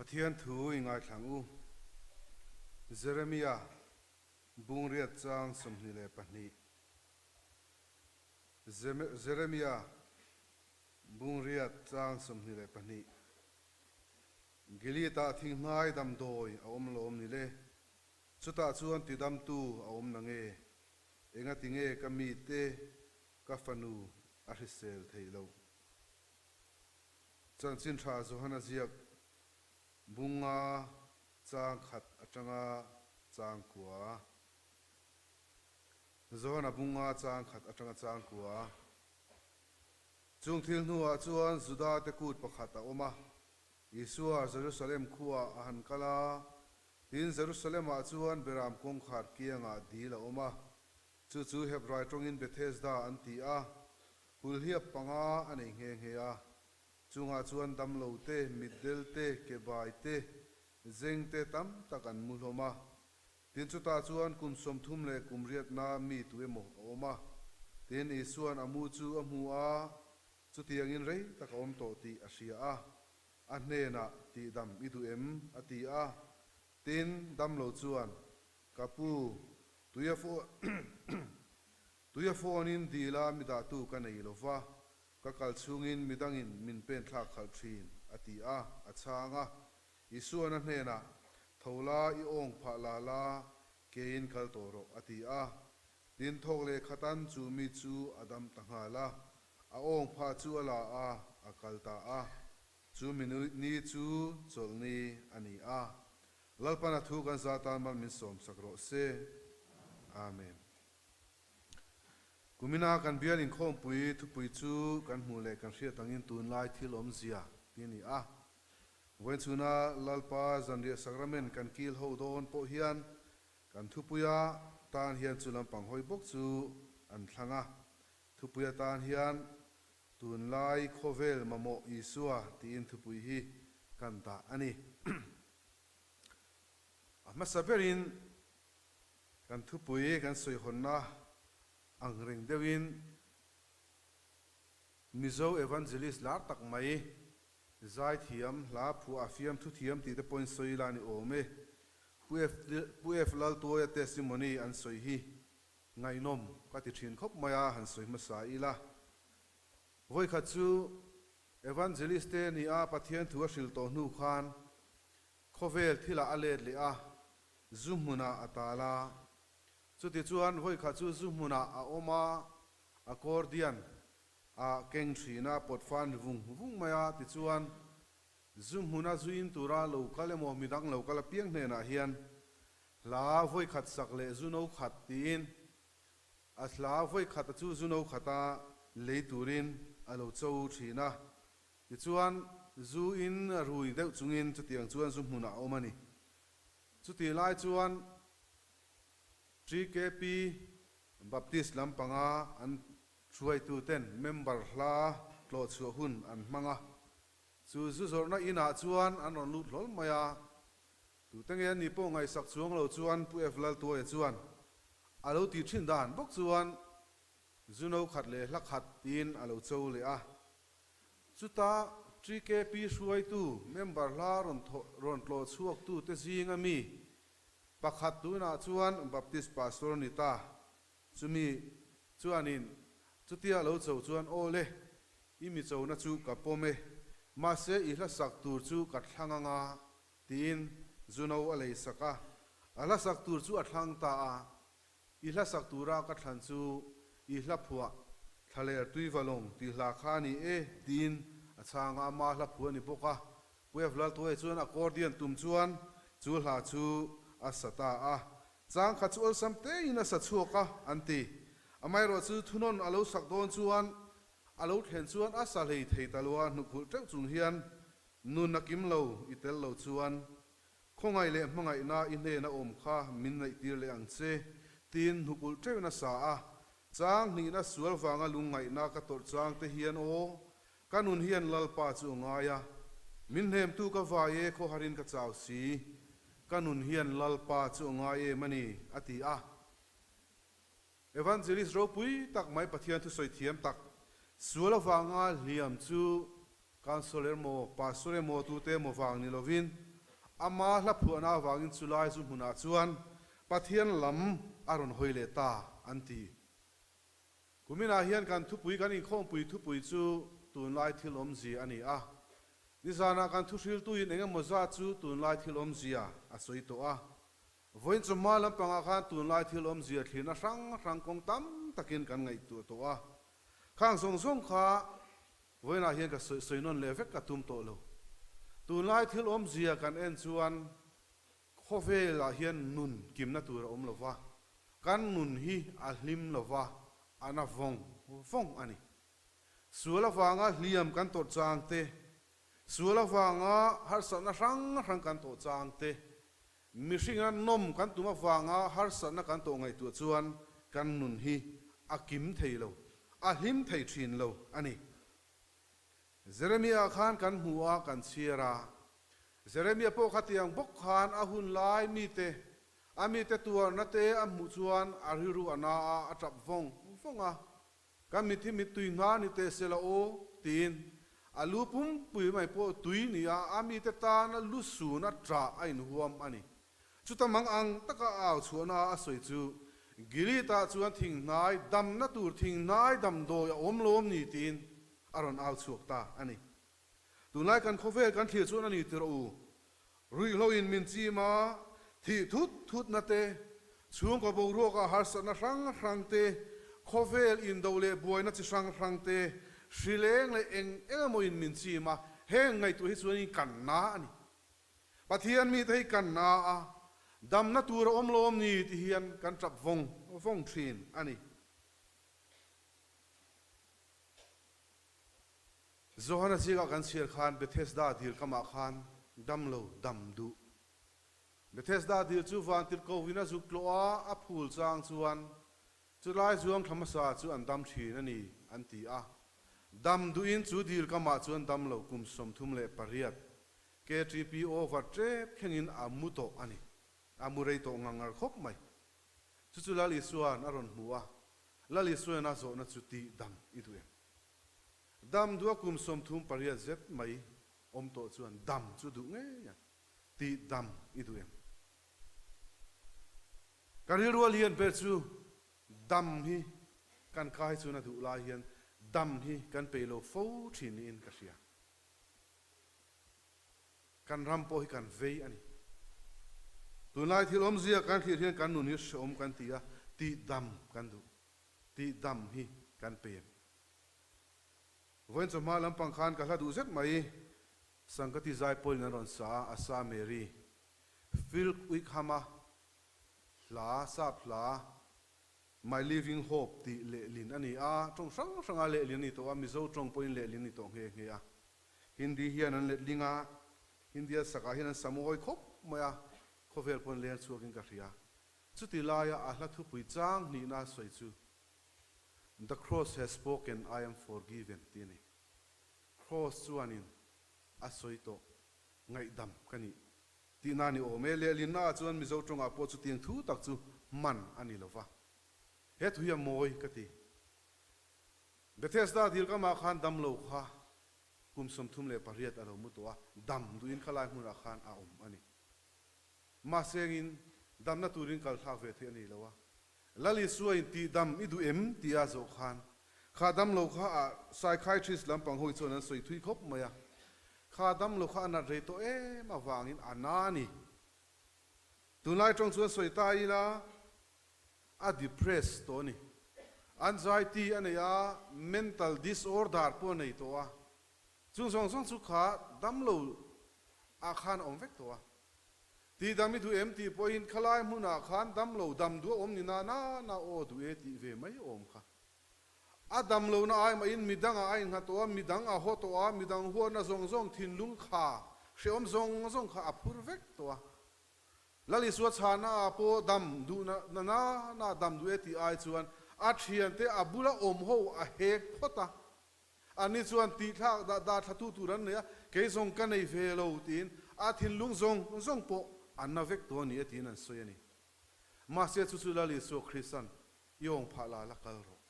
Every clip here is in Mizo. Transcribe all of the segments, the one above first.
Pathian thu i ngaithlang u. Jeremia, Bungriat chang 22. Jeremia, Bungriat chang 22. Gilead-ah thinghnai damdawi a awm lawm ni le? Chutah chuan tidamtu a awm na nge? Engati nge ka mite ka fanu a hrisel theih loh? Chanchin Tha Johana ziak bunga chang khat atanga chang kua. Johana bunga chang khat atanga chang kua. Chung thil hnuah chuan Juda te kut pakhat a awm a, Isua Jerusalem khuaah a han kal a, tin Jerusalem-ah chuan Beram kawngkhar kiangah dil a awm a, chu chu Hebrai tawngin Bethesda an ti a, Hulhiap panga a nei nghe nghe a, chungah chuan damlo te, mitdel te, kebai te, zeng te tam tak an mu hlawm a. Tin chutah chuan kum 33 leh kum riatna mi tu emaw a awm a. Tin Isua'n a mu chu a hmu a, chutiangin rei tak a awm tawh tih a hria a. A hnenah, Tihdam i duh em? a ti a. Tin, damlo chuan, Ka pu, tui a Tuia phone-in dila mi dahtu ka nei lo va, ka kal chhungin midangin min pen thlak khalh thin, a ti a, a chhang a. Isuan a hnenah, Tho la, i awng phah la la, keiin kal tawh rawh, a ti a. Tin, thawk leh khatan chu mi chu a dam ta nghal a, a awng phah chu a la a, a kal ta a. Chu mi ni chu chawlhni a ni a. Lalpan a thu kan za tan mal min sawmsak rawh se. Amen. Kumina kan bial inkhawmpui thupui chu kan hmuh leh kan hriat angin tunlai thil awmzia ti a ni a. Vawiin chhuna Lalpa zanriah sakramen kan kil ho dawn pawh hian kan thupuia tan hian chu lampang hawi bawk chu an thlang a. Thupui atan hian tunlai khawvel mamawh Isua tiin thupui hi kan dah a ni. A hmasa berin Kan thupui kan sawihawnna ang reng deuhin Mizo Evangelist lar tak mai, zaithiam, hla phuah a fiam thuthiam tih te pawhin sawi ila a ni awm e. Pu F. Laltuaia testimony an sawi hi ngaihnawm ka ti thin khawp mai a, han sawi hmasa ila. Vawikhat chu Evangelist te ni a Pathian thu a hrilh tawh hnu khan khawvel thilah a let leh a, Zu hmunah a tal a. Chutichuan vawikhat chu zu hmunah a awm a, accordion a keng thin a, pawt fan vung vung mai a. Tichuan, zu hmuna zu in tura lo kal emaw midang lo kal apiang hnenah hian hla vawikhat sak leh zu no khat tiin a hla vawikhat a chu zu no khata lei turin a lo cho thin a. Tichuan, zu in rui deuh chungin chutiang chuan zu hmunah a awm a ni. Chutih lai chuan TKP Baptist lampanga an hruaituten member hla tlawh chhuah hun an hmang a. Chu zu zawrhna inah chuan an rawn lut hlawl mai a. Tute nge an nih pawh ngaihsak chuang lo chuan Pu F. Laltuaia chuan a lo tih thin dan bawk chuan zu no khat leh hla khat tiin a lo cho leh a. Chuta TKP hruaitu member hla rawn rawn tlawh chhuaktute zinga mi pakhat tunah chuan Baptist Pastor ni ta. Chumi chuanin chutia lo cho chuan aw le, i mi chona chu ka pawm e, mahse i hla sak tur chu ka thlang anga tiin Zuno a lei sak a, a hla sak tur chu a thlang ta a. I hla sak tura ka thlan chu i hla phuah Thlaler Tuivalawng tih hla kha a ni e tiin a chhang a, ama hla phuah a ni bawk a. Pu F. Laltuaia chuan accordion tum chuan chu hla chu a sa ta a. Chang khat chu awlsam tein a sa chhuak a, an ti. Amaherawh chu thunawn a lo sak dawn chuan a lo thlen chuan a sa hlei thei ta lo a, hnukhulh teuh chung hian nun a kim lo i tel lo chuan Khawngaih leh hmangaihna i hnena awm kha min ngaihtir leh ang che, tiin hnukulh teuh nasa a. Chang hnihna sual vanga lungngaihna ka tawrh chang te hian aw, ka nun hian Lalpa chu a ngai a. Min hnemtu ka vai e khawharin ka chau si, ka nun hian Lalpa chu a ngai em a ni, a ti a. Evangelist ropui tak mai Pathian thusawi thiam tak, sual avanga hliam chu Council emaw Pastor emaw tute emaw vang ni lovin. Ama hla phuahna avangin chulai zu hmunah chuan Pathian lam a rawn hawi leh ta an ti. Kuminah hian kan thupui kan inkhawmpui thupui chu tunlai thil awmzia a ni a. Nizanah kan thuhriltuin eng emaw zat chu tunlai thil awmzia a sawi tawh a. Vawiin chawhma lampangah khan tunlai thil awmzia thlirna hrang hrang kawng tam takin kan ngaihtuah tawh a. Khang zawng zawng kha vawiinah hian ka sawi nawn leh vek ka tum tawh lo. Tunlai thil awmzia kan en chuan khawvelah hian nun kimna tur a awm lo va, kan nun hi a hlim lo va, a na vawng vawng a ni. Sual avanga hliam kan tawrh chang te, sual avanga harsatna hrang hrang kan tawh chang te, Mihringa nawm kan tum avanga harsatna kan tawh ngaihtuah chuan kan nun hi a kim thei lo, a hlim thei thin lo a ni. Jeremia khan kan hmu a, kan chhiar a. Jeremia pawh khatiang bawk khan a hun lai mite, a mite tuarna te a hmuh chuan a rilru a na a, a tap vawng vawng a. Ka mit hi mittui hna ni teh se la aw, tiin a lu pumpui mai pawh tui ni a, a mite tana lu suna ṭah a inhuam a ni. Chuta mang ang taka a au chhuahna a sawi chu, Gilead-ah chuan thinghnai damna tur thinghnai damdawi a awm lawm ni, tiin a rawn au chhuak ta a ni. Tunlai kan khawvel kan thlir chuan a ni tirh u. Ruihhlo in min chim a, thih thut thutna te, chhungkaw boruaka harsatna hrang hrang te, khawvel indo leh buaina chi hrang hrang te, hrileng leh eng eng emaw in min chim a, heng ngaihtuah hi chuan in kan na a ni. Pathian mite hi kan na a, damna tur a awm lawm ni ti hian kan tap vawng vawng thin a ni. Johana zingah kan chhiar khan Bethesda dil kamah khan dam lo dam duh. Bethesda dil chu vantirhkohin a zuk tlawh a, a phul chang chuan chulai zuang thla hmasa chu an dam thin a ni an ti a. Dam duhin chu dil kamah chuan dam lo kum 38 KTP over tep thlengin a mu tawh a ni. A mu rei tawh ngangar khawp mai. Chu chu Lal Isua'n a rawn hmu a, Lal Isua'n a zawhna chu tih dam i duh em? Dam duh a kum 38 zet mai awm tawh chuan dam chu duh ngei ang tih dam i duh em? Ka rilrual hian ber chu dam hi kan kai chuan a duh lai hian dam hi kan pei lo fo thin niin ka hria. Kan ram pawh hi kan vei a ni. Tunlai thil awmzia kan thlir hian kan nun hi hreawm kan ti a, tih dam kan duh. Tih dam hi kan pe em? Vawiin chawhma lampang khan ka hla duh zet mai, Sangkati zai pawhin an rawn sa a, a sa Mary. Phil Uikhama hla, sap hla, My Living Hope tih lehlin a ni a, tawng hrang hranga lehlin a ni tawh a, Mizo tawng pawhin lehlin a ni tawh nghe nghe a. Hindi hian an letling a, Hindia sakah hian an sa mawi khawp mai a, khawvel pawhin leng chhuakin ka hria. Chuti laia a hla thupui chang hnihna sawi chu The cross has spoken, I am forgiven tih a ni. Cross chuanin a sawi tawh ngaihdam ka nih tihna a ni awm e. Lehlinna ah chuan Mizo tawngah pawh chutiang thu tak chu hman a ni lo va. He thu hi a mawi ka ti. Bethesda dil kamah khan damlo kha kum 38 a lo mu tawh a, dam duhin khalai hmunah khan a awm a ni. Mahsengin damna turin kal thlak ve theih a ni lo a. Lal Isua in tih dam i duh em? tih a zawh khan kha dam lo kha a psychiatrist lampang hawi chuan an sawi thui khawp mai a. Kha dam lo kha a nat rei tawh em avangin a na a ni. Tunlai tawng chuan sawi ta ila a depressed tawh a ni. Anxiety a nei a, mental disorder pawh a nei tawh a. Chung zawng zawng chu kha dam lo ah khan a awm vek tawh a. Tih dam i duh em tih pawhin khalai hmunah khan dam lo dam duh a awm ni na na na aw duh e tih ve mai awm kha. A dam lohna ai mahin midang ah a innghat tawh a, midang a haw tawh a, midang huatna zawng zawng thinlung kha hrehawm zawng zawng kha a phur vek tawh a. Lal Isua chhana ah pawh dam duh na na na dam duh e tih ai chuan a thiante a bula awm ho a hek phawt a. Ani chuan tihthlak dah dah thlatu tur an nei a, kei zawng ka nei ve lo tiin a thinlung zawng zawng pawh an na vek tawh a ni e tiin an sawi a ni. Mahse chu chu Lal Isua Krista'n i awng phah la la kal rawh.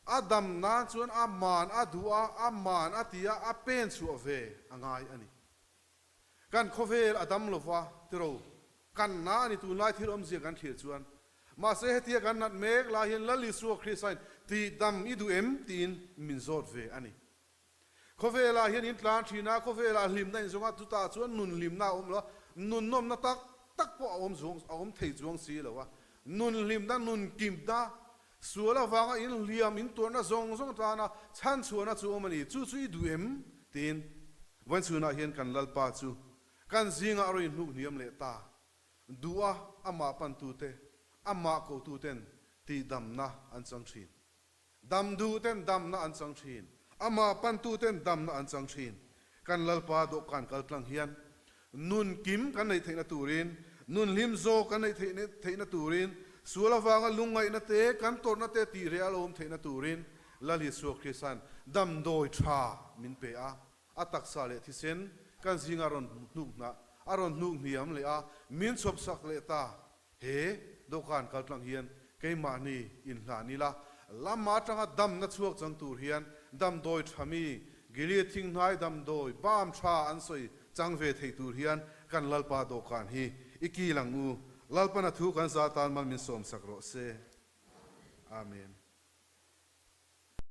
A dam nan chuan a man a duh a, a man a ti a, a pen chhuah ve a ngai a ni. Kan khawvel a dam lova tiro kan na a ni tunlai thil awmzia kan thlir chuan. Mahse hetia kan nat mek lai hian Lal Isua Kristain tih dam i duh em tiin min zawt ve a ni. Khawvelah hian in tlan thin a, khawvelah hlimna in zawng a, chutah chuan nun hlimna a awm lo a, nun nawmna tak tak pawh a awm zuang a awm thei chuang si lo a. Nun hlimna, nun kimna, sual avanga in hliam in tuarna zawng zawng tana chhanchhuahna chu awm a ni, chu chu i duh em? tiin vawichhunah hian kan Lalpa chu kan zingah a rawn inhnuk hniam leh ta. Duh a, amah pantute, amah kotuten tihdamna an chang thin. Dam duhten damna an chang thin. Amah pantuten damna an chang thin. Kan Lalpa dawhkan kal tlang hian nun kim kan neih theihna turin, nun hlim zawk kan neih theihna turin, sual avanga lungngaihna te, kan tawrhna te tih reh a lo awm theihna turin Lal Isua Krista'n damdawi tha min pe a. A taksa leh thisen kan zinga rawn hnuk hnah a rawn hnuk hniam leh a, min chhawpsak leh ta. He dawhkan kal tlang hian keimahni inhlan ila, lam atanga damna chhuak chang tur hian damdawi tha mi, Gilead thinghnai damdawi bam tha an sawi chang ve thei tur hian kan Lalpa dawhkan hi i kil ang u. Lalpana thu kan za tan mal min sawmsak rawh se. Amen.